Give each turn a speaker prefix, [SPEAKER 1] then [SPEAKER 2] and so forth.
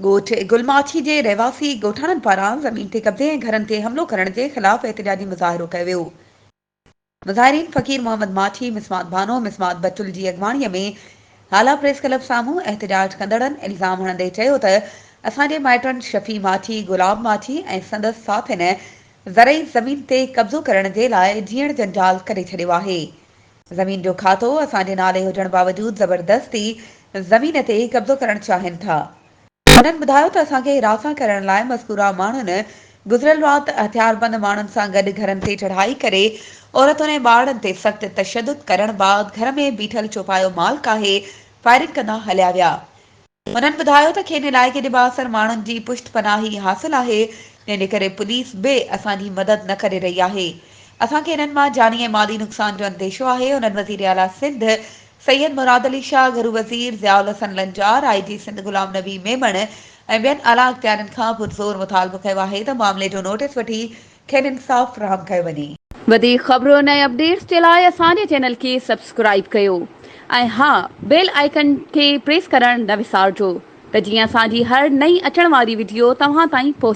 [SPEAKER 1] ڳوٺ گل ماڇي جي رهواسي ڳوٺاڻن پاران زمين تي قبضي ۽ گهرن تي حملو ڪرڻ جي خلاف احتجاجي مظاهرو ڪيو ويو. مظاهرين فقير محمد ماڇي، مسمات بانو، مسمات بچل جي اڳواڻي ۾ هالا پريس ڪلب سامهون احتجاج ڪندڙن الزام هڻندي چيو ته اسان جي مائٽن شفيع ماڇي، گلاب ماڇي ۽ سندس ساٿين زرعي زمين تي قبضو ڪرڻ جي لاء جيئڻ جنجال ڪري ڇڏيو آهي. زمين جو کاتو اسان جي نالي هجڻ باوجود زبردستي زمين تي قبضو ڪرڻ چاهين ٿا. هنن ٻڌايو ته اسان کي هراسان ڪرڻ لاء مذڪوره ماڻهن گذريل رات هٿياربند ماڻهن سان گڏ گهرن تي چڙهائي ڪري عورتن ۽ ٻارڙن تي سخت تشدد ڪرڻ بعد گهر ۾ بيٺل چوپايو مال ڪاهي فائرنگ ڪندا هليا ويا. هنن ٻڌايو ته کين علائقي جي بااثر ماڻهن جي پشت پناهي حاصل آهي، جنهن جي ڪري پوليس به اسان جي مدد نه ڪري رهي آهي. اسان کي انهن مان جاني ۽ مالي نقصان جو انديشو آهي. هنن وزيراعليٰ سنڌ سيد مراد علي شاهه، گهرو وزير ضياء الحسن لنجار، آء جي سنڌ غلام نبي ميمڻ ۽ ٻين اعليٰ اختيارين کان پرزور مطالبو ڪيو آهي ته معاملي جو نوٽيس وٺي کين انصاف فراهم ڪيو وڃي.
[SPEAKER 2] وڌيڪ خبرن ۽ اپڊيٽس جي لاء اسان جي چينل کي سبسڪرائيب ڪيو ۽ ها بيل آئيڪن کي پريس ڪرڻ نه وسارجو ته جيئن اسان جي هر نئين اچڻ واري وڊيو توهان تائين پهچي.